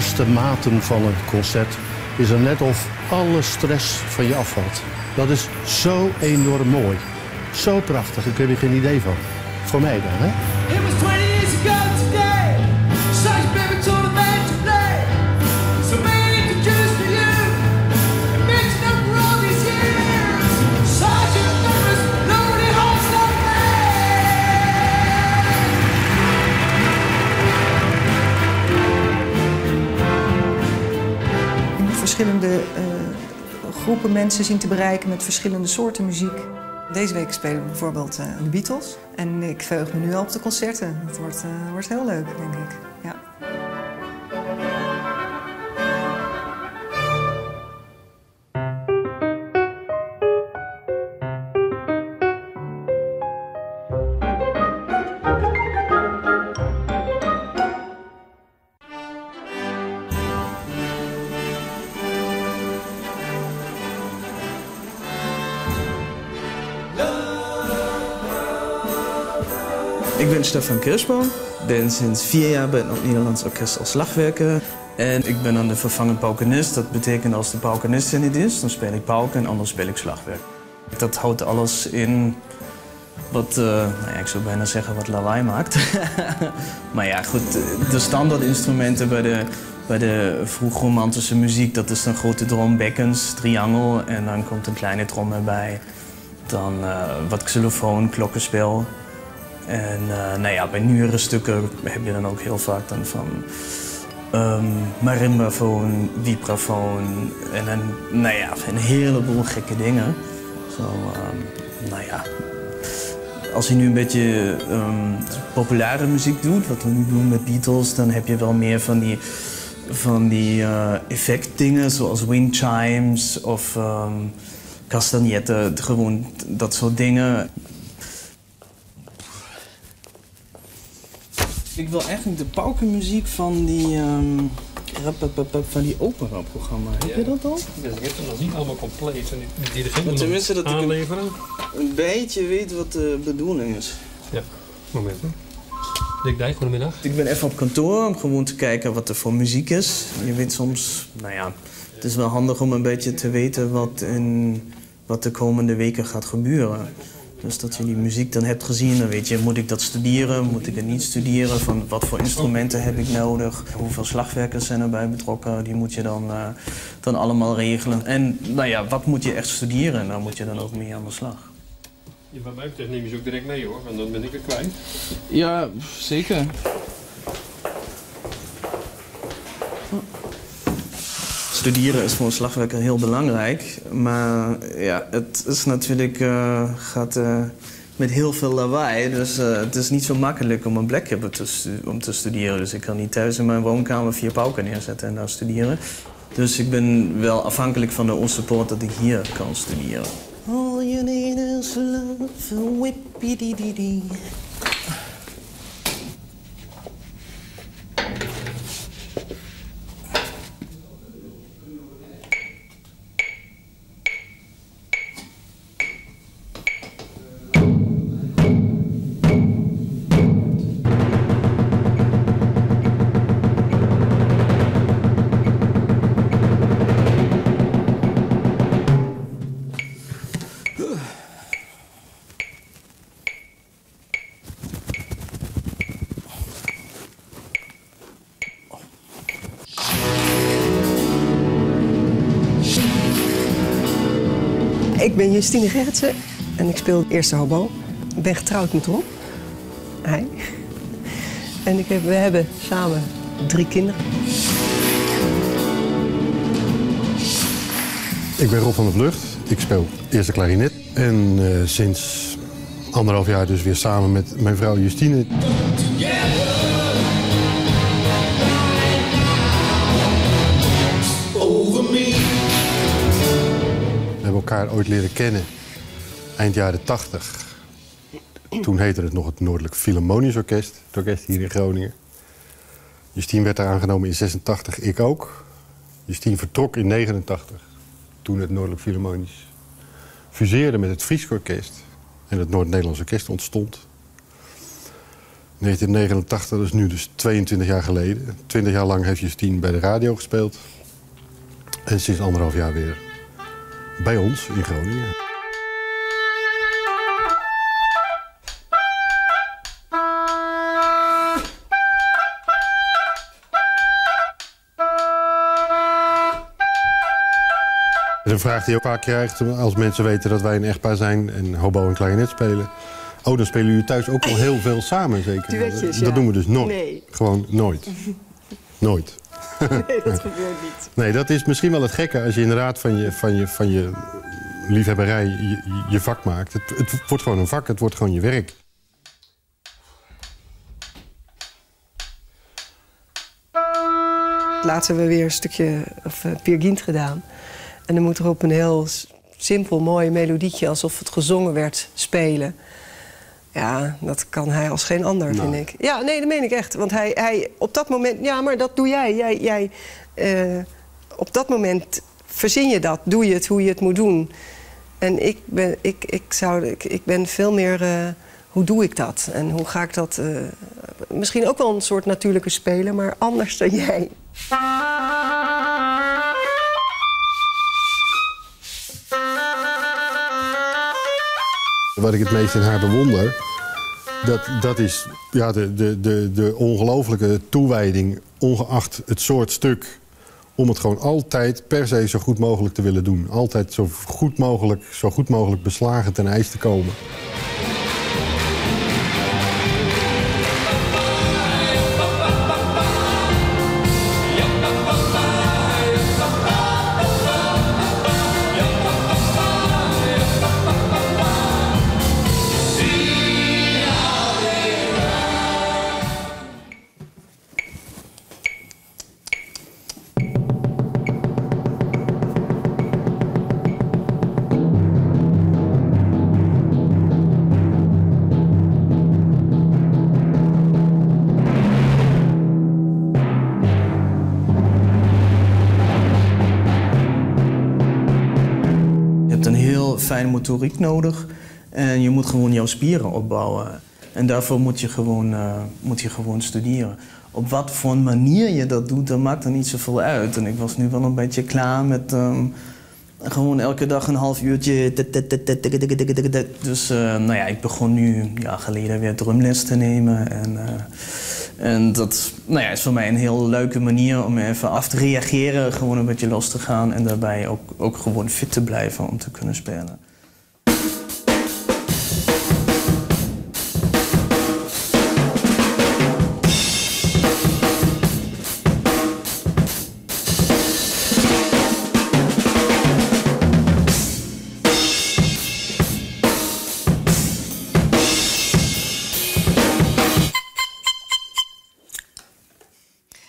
eerste maten van het concert is er net of alle stress van je afvalt. Dat is zo enorm mooi. Zo prachtig, ik heb er geen idee van. Voor mij dan, hè? It was 20 years ago today. Such baby told a man to play. So many introduced to you. And mentioned over all these years. Sergeant Pepper's Lonely Hearts Club Je moet verschillende groepen mensen zien te bereiken met verschillende soorten muziek. Deze week spelen we bijvoorbeeld de Beatles. En ik verheug me nu al op de concerten. Dat wordt heel leuk, denk ik. Ja. Ik ben Stefan Kirschbaum, ben sinds 4 jaar bij het Noord-Nederlands Orkest als slagwerker. En ik ben dan de vervangend paukenist. Dat betekent als de paukenist er niet is, dan speel ik pauken en anders speel ik slagwerk. Dat houdt alles in wat, nou ja, ik zou bijna zeggen wat lawaai maakt. Maar ja, goed, de standaardinstrumenten bij de vroegromantische muziek, dat is een grote drom, bekkens, triangel en dan komt een kleine trom erbij. Dan wat xylofoon, klokkenspel. En bij nieuwere stukken heb je dan ook heel vaak dan van marimbafoon, vibrafoon en een heleboel gekke dingen. Als je nu een beetje populaire muziek doet, wat we nu doen met Beatles, dan heb je wel meer van die effectdingen zoals wind chimes of castagnetten, gewoon dat soort dingen. Ik wil eigenlijk de paukenmuziek van die opera-programma. Heb je dat al? Ja, ik heb het nog niet allemaal compleet. En die dirigent Maar moet tenminste dat ik aanleveren. een beetje weet wat de bedoeling is. Ja, moment hè. Dick Dijk, goedemiddag. Ik ben even op kantoor om gewoon te kijken wat er voor muziek is. Je weet soms, nou ja, het is wel handig om een beetje te weten wat de komende weken gaat gebeuren. Dus dat je die muziek dan hebt gezien, dan weet je, moet ik dat studeren, moet ik het niet studeren, van wat voor instrumenten heb ik nodig, hoeveel slagwerkers zijn erbij betrokken, die moet je dan allemaal regelen. En wat moet je echt studeren, daar moet je dan ook mee aan de slag. Ja, wat mij betreft neem je ze ook direct mee hoor, want dan ben ik het kwijt. Ja, zeker. Studeren is voor een slagwerker heel belangrijk, maar ja, het is natuurlijk gaat met heel veel lawaai, dus het is niet zo makkelijk om een plek hebben om te studeren. Dus ik kan niet thuis in mijn woonkamer 4 pauken neerzetten en daar studeren. Dus ik ben wel afhankelijk van de Oosterpoort dat ik hier kan studeren. All you need is love, whippie-dee-dee-dee. Ik ben Justine Gerritsen en ik speel eerste hobo. Ik ben getrouwd met Rob. Hij. En we hebben samen 3 kinderen. Ik ben Rob van der Vlugt. Ik speel eerste klarinet. En sinds anderhalf jaar dus weer samen met mijn vrouw Justine. We hebben elkaar ooit leren kennen eind jaren 80. Toen heette het nog het Noordelijk Philharmonisch Orkest, het orkest hier in Groningen. Justine werd daar aangenomen in 86, ik ook. Justine vertrok in 89, toen het Noordelijk Philharmonisch fuseerde met het Frysk Orkest en het Noord-Nederlands Orkest ontstond. 1989, dat is nu dus 22 jaar geleden. 20 jaar lang heeft Justine bij de radio gespeeld. En sinds anderhalf jaar weer bij ons in Groningen. Een vraag die je ook vaak krijgt als mensen weten dat wij een echtpaar zijn en hobo en klarinet spelen. Oh, dan spelen jullie thuis ook al heel veel samen, zeker? Duetjes, Dat ja. doen we dus nooit. Nee. Gewoon nooit. Nooit. Nee, dat gebeurt niet. Nee, dat is misschien wel het gekke als je inderdaad van je liefhebberij je vak maakt. Het wordt gewoon een vak, het wordt gewoon je werk. Laatst hebben we weer een stukje of Peer Gynt gedaan. En dan moet er op een heel simpel, mooi melodietje, alsof het gezongen werd, spelen. Ja, dat kan hij als geen ander, vind ik. Ja, nee, dat meen ik echt. Want hij op dat moment... Ja, maar dat doe jij. Jij op dat moment verzin je dat. Doe je het hoe je het moet doen. En ik ben, ik, ik zou, ik, ik ben veel meer... hoe doe ik dat? En hoe ga ik dat... misschien ook wel een soort natuurlijke speler, maar anders dan jij. Wat ik het meest in haar bewonder, dat is, ja, de ongelofelijke toewijding, ongeacht het soort stuk, om het gewoon altijd per se zo goed mogelijk te willen doen. Altijd zo goed mogelijk beslagen ten ijs te komen. Fijn motoriek nodig en je moet gewoon jouw spieren opbouwen. En daarvoor moet je gewoon studeren. Op wat voor manier je dat doet, dat maakt er niet zoveel uit. En ik was nu wel een beetje klaar met gewoon elke dag een half uurtje. Dus ik begon nu een jaar geleden weer drumles te nemen. En dat is voor mij een heel leuke manier om even af te reageren, gewoon een beetje los te gaan en daarbij ook gewoon fit te blijven om te kunnen spelen.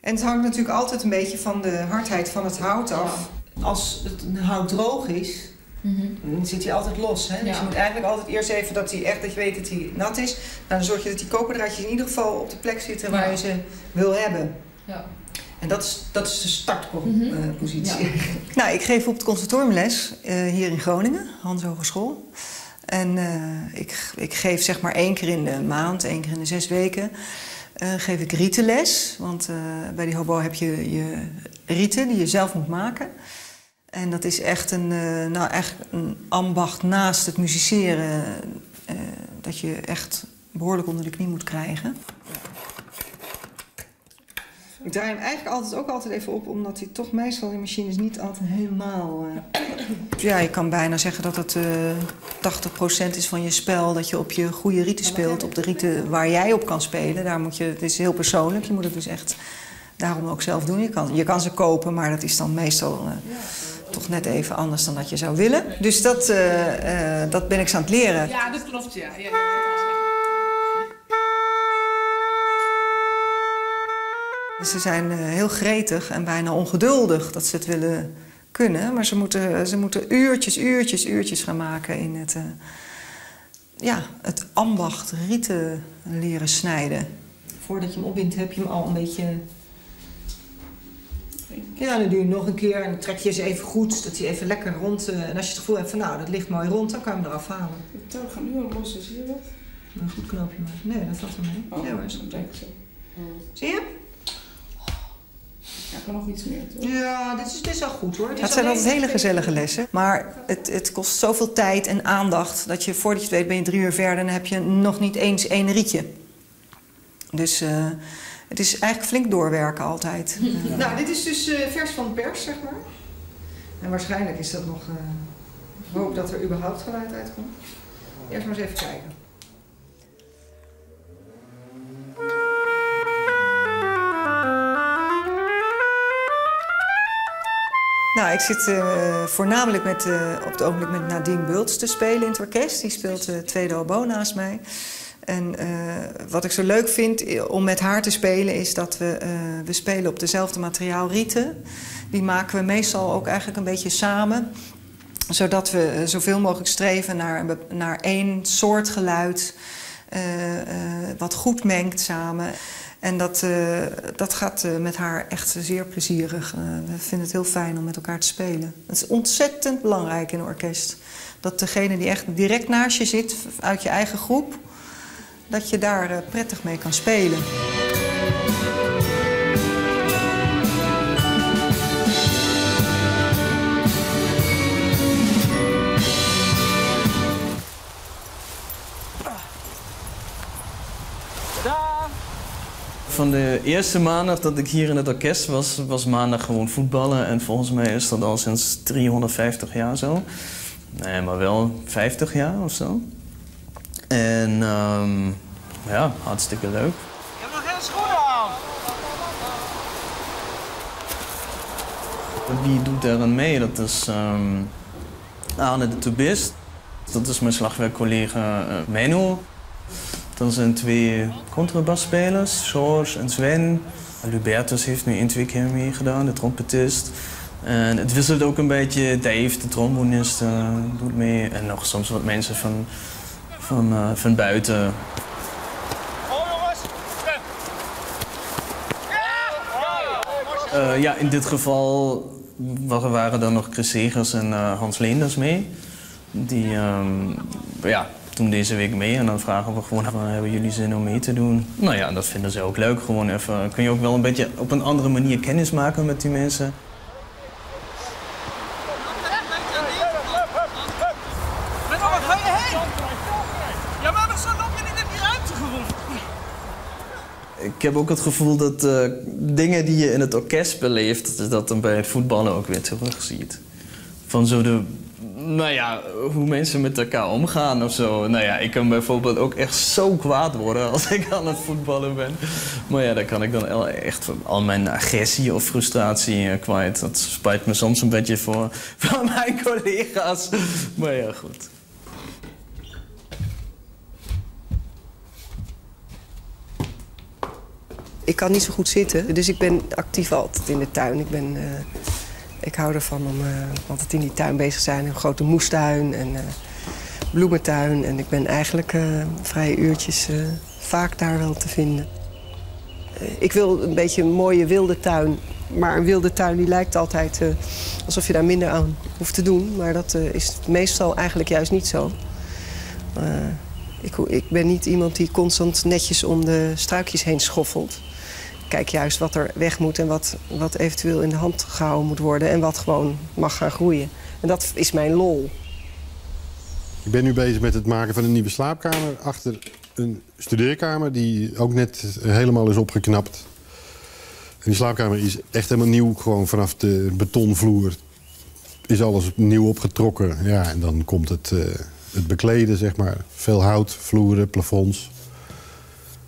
En het hangt natuurlijk altijd een beetje van de hardheid van het hout af. Als het hout droog is, dan zit hij altijd los. Hè? Dus je moet eigenlijk altijd eerst even dat hij echt, dat je weet dat hij nat is. Dan zorg je dat die koperdraadjes in ieder geval op de plek zitten waar je ze wil hebben. En dat is de startpositie. Ik geef op het conservatorium les hier in Groningen, Hanzehogeschool. En ik geef 1 keer in de maand, 1 keer in de 6 weken. Geef ik rietenles, want bij die hobo heb je je rieten die je zelf moet maken. En dat is echt een ambacht naast het musiceren, dat je echt behoorlijk onder de knie moet krijgen. Ik draai hem eigenlijk ook altijd even op, omdat hij toch meestal in machines niet altijd helemaal Ja, je kan bijna zeggen dat het 80% is van je spel, dat je op je goede rieten speelt, op de rieten waar jij op kan spelen. Daar moet je, het is heel persoonlijk, je moet het dus echt daarom ook zelf doen. Je kan ze kopen, maar dat is dan meestal toch net even anders dan dat je zou willen. Dus dat ben ik ze aan het leren. Ja, dat klopt, ja. Ja, ja. Ze zijn heel gretig en bijna ongeduldig dat ze het willen kunnen. Maar ze moeten uurtjes, uurtjes, uurtjes gaan maken in het ambacht rieten leren snijden. Voordat je hem opbindt heb je hem al een beetje... Ja, dan doe je hem nog een keer en dan trek je ze even goed, dat hij even lekker rond... En als je het gevoel hebt van nou, dat ligt mooi rond, dan kan je hem eraf halen. De touw gaat nu al los, zie je dat? Een goed knoopje maken. Nee, dat valt wel mee. Oh, Nee hoor. dat lijkt zo. Zie je? Ja, kan nog iets meer, toch? Ja, dit is al goed hoor. Het zijn altijd hele gezellige lessen. Maar het kost zoveel tijd en aandacht dat je voordat je het weet ben je 3 uur verder en dan heb je nog niet eens 1 rietje. Dus het is eigenlijk flink doorwerken altijd. Nou, dit is dus vers van de pers, zeg maar. En waarschijnlijk is dat nog... ik hoop dat er überhaupt geluid uitkomt. Eerst maar eens even kijken. Nou, ik zit voornamelijk op het ogenblik met Nadine Bults te spelen in het orkest. Die speelt de tweede oboe naast mij. En wat ik zo leuk vind om met haar te spelen is dat we spelen op dezelfde materiaalrieten. Die maken we meestal ook eigenlijk een beetje samen. Zodat we zoveel mogelijk streven naar één soort geluid. Wat goed mengt samen. En dat gaat met haar echt zeer plezierig. We vinden het heel fijn om met elkaar te spelen. Het is ontzettend belangrijk in een orkest. Dat degene die echt direct naast je zit, uit je eigen groep, dat je daar prettig mee kan spelen. Van de eerste maandag dat ik hier in het orkest was, was maandag gewoon voetballen. En volgens mij is dat al sinds 350 jaar zo. Nee, maar wel 50 jaar of zo. En ja, hartstikke leuk. Je hebt nog geen schoenen aan! Wie doet daar aan mee? Dat is Arne de tubist. Dat is mijn slagwerkcollega Menno. Dan zijn 2 contrabasspelers, George en Sven. Lubertus heeft nu 1, 2 keer meegedaan, de trompetist. En het wisselt ook een beetje. Dave, de trombonist, doet mee. En nog soms wat mensen van buiten. Oh jongens! Ja, in dit geval waren dan nog Chris Segers en Hans Leenders mee. Die ja, doen deze week mee en dan vragen we gewoon, hebben jullie zin om mee te doen? Nou ja, dat vinden ze ook leuk. Gewoon even, kun je ook wel een beetje op een andere manier kennis maken met die mensen. Met waar ga je heen? Ja, maar zo loop je niet in die ruimte gewoon. Ik heb ook het gevoel dat dingen die je in het orkest beleeft, dat je dat dan bij het voetballen ook weer terugziet. Van zo de... Nou ja, hoe mensen met elkaar omgaan of zo. Nou ja, ik kan bijvoorbeeld ook echt zo kwaad worden als ik aan het voetballen ben. Maar ja, daar kan ik dan echt al mijn agressie of frustratie kwijt. Dat spijt me soms een beetje voor mijn collega's. Maar ja, goed. Ik kan niet zo goed zitten, dus ik ben actief altijd in de tuin. Ik hou ervan om altijd in die tuin bezig te zijn. Een grote moestuin en bloementuin. En ik ben eigenlijk vrije uurtjes vaak daar wel te vinden. Ik wil een beetje een mooie wilde tuin. Maar een wilde tuin die lijkt altijd alsof je daar minder aan hoeft te doen. Maar dat is meestal eigenlijk juist niet zo. Ik ben niet iemand die constant netjes om de struikjes heen schoffelt. Kijk juist wat er weg moet en wat eventueel in de hand gehouden moet worden en wat gewoon mag gaan groeien. En dat is mijn lol. Ik ben nu bezig met het maken van een nieuwe slaapkamer achter een studeerkamer die ook net helemaal is opgeknapt. En die slaapkamer is echt helemaal nieuw, gewoon vanaf de betonvloer is alles nieuw opgetrokken. Ja, en dan komt het bekleden, zeg maar. Veel hout, vloeren, plafonds.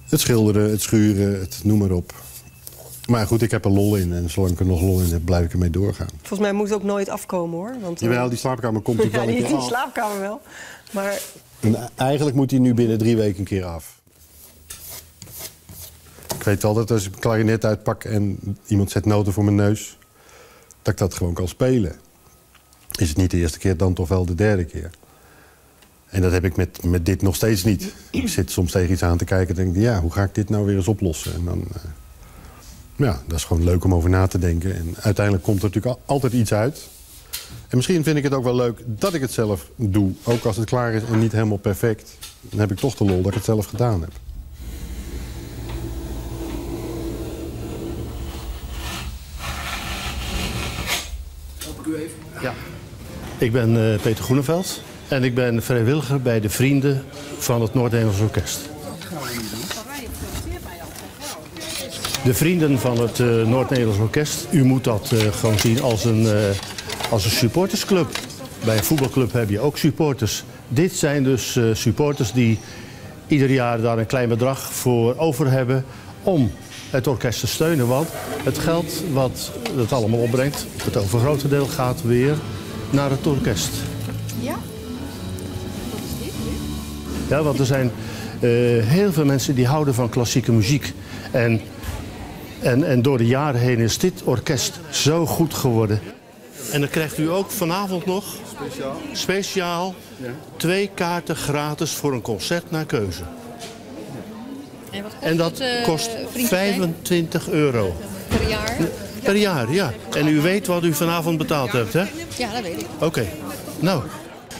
Het schilderen, het schuren, het noem maar op. Maar goed, ik heb er lol in en zolang ik er nog lol in heb, blijf ik ermee doorgaan. Volgens mij moet het ook nooit afkomen, hoor. Want, jawel, die slaapkamer komt natuurlijk wel een keer die af. slaapkamer wel, maar... En eigenlijk moet die nu binnen 3 weken een keer af. Ik weet wel dat als ik een klarinet uitpak en iemand zet noten voor mijn neus, dat ik dat gewoon kan spelen. Is het niet de eerste keer, dan toch wel de derde keer. En dat heb ik met dit nog steeds niet. Ik zit soms tegen iets aan te kijken en denk, ja, hoe ga ik dit nou weer eens oplossen? En dan, ja, dat is gewoon leuk om over na te denken. En uiteindelijk komt er natuurlijk altijd iets uit. En misschien vind ik het ook wel leuk dat ik het zelf doe. Ook als het klaar is en niet helemaal perfect. Dan heb ik toch de lol dat ik het zelf gedaan heb. Help ik u even? Ja. Ik ben eh, Peter Groeneveld en ik ben vrijwilliger bij de Vrienden van het Noord-Nederlands Orkest. De Vrienden van het eh, Noord-Nederlands Orkest, u moet dat eh, gewoon zien als een, als een supportersclub. Bij een voetbalclub heb je ook supporters. Dit zijn dus supporters die ieder jaar daar een klein bedrag voor over hebben om het orkest te steunen. Want het geld wat het allemaal opbrengt, het overgrote deel gaat weer naar het orkest. Ja? Wat is dit nu? Ja, want er zijn eh, heel veel mensen die houden van klassieke muziek. En, en, en door de jaren heen is dit orkest zo goed geworden. En dan krijgt u ook vanavond nog Speciaal. speciaal twee kaarten gratis voor een concert naar keuze. En wat kost En dat het, eh, kost vriendje zijn? 25 euro. Per jaar? Per jaar, ja. En u weet wat u vanavond betaald hebt, hè? Ja, dat weet ik. Oké. Nou,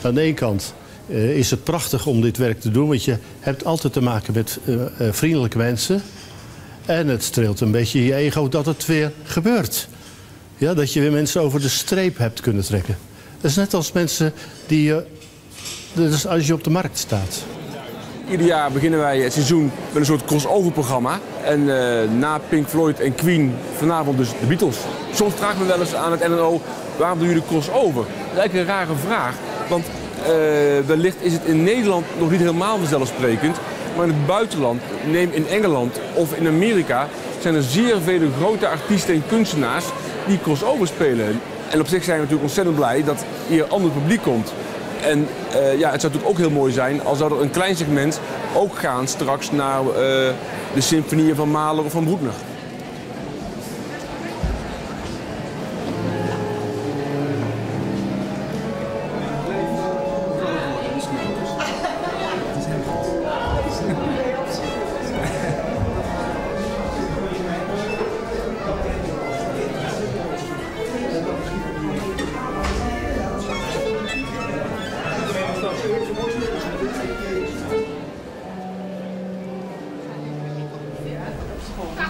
aan de ene kant eh, is het prachtig om dit werk te doen, want je hebt altijd te maken met eh, eh, vriendelijke mensen. En het streelt een beetje je ego dat het weer gebeurt. Ja, dat je weer mensen over de streep hebt kunnen trekken. Dat is net als mensen die je. Dat is als je op de markt staat. Ieder jaar beginnen wij het seizoen met een soort crossover programma. En eh, na Pink Floyd en Queen vanavond dus de Beatles. Soms vraagt men wel eens aan het NNO, waarom doen jullie crossover? Dat is eigenlijk een rare vraag. Want eh, wellicht is het in Nederland nog niet helemaal vanzelfsprekend. Maar in het buitenland, neem in Engeland of in Amerika, zijn er zeer vele grote artiesten en kunstenaars die crossover spelen. En op zich zijn we natuurlijk ontzettend blij dat hier ander publiek komt. En eh, ja, het zou natuurlijk ook heel mooi zijn als zou er een klein segment ook gaan straks naar eh, de symfonieën van Mahler of van Bruckner.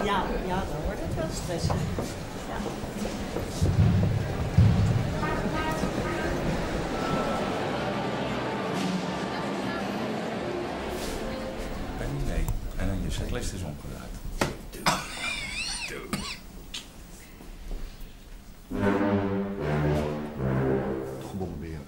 Ja, ja, dan wordt het wel stressig. Ja. Nee, en dan je setlist is omgedraaid. Gebombardeerd.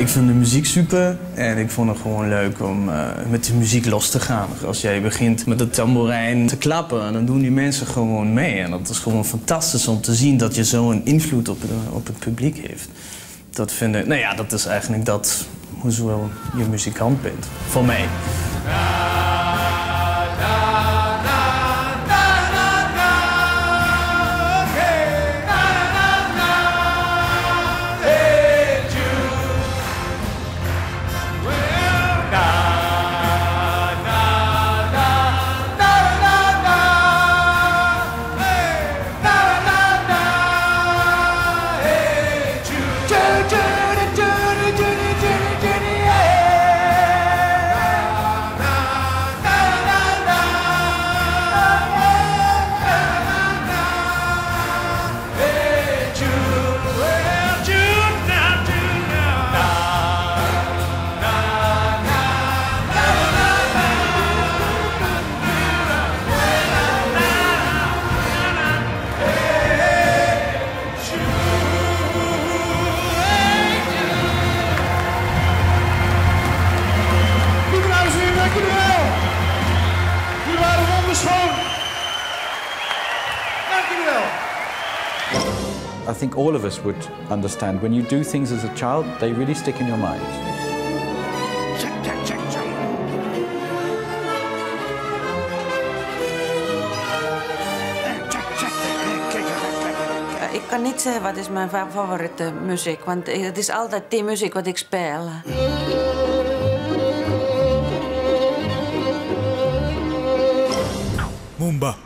Ik vind de muziek super en ik vond het gewoon leuk om eh, met de muziek los te gaan. Als jij begint met de tamboerijn te klappen, dan doen die mensen gewoon mee. En dat is gewoon fantastisch om te zien dat je zo'n invloed op, op het publiek heeft. Dat vind ik, nou ja, dat is eigenlijk dat hoezo je muzikant bent. Voor mij. Lieve dames en heren, dank jullie wel. Jullie waren wonderschoon. Dank jullie wel. I think all of us would understand when you do things as a child, they really stick in your mind. Check, check, check, check. Check, check, check, check, check, check. Kan niet zeggen wat is mijn favoriete muziek, want het is altijd die muziek wat ik speel. Mumba.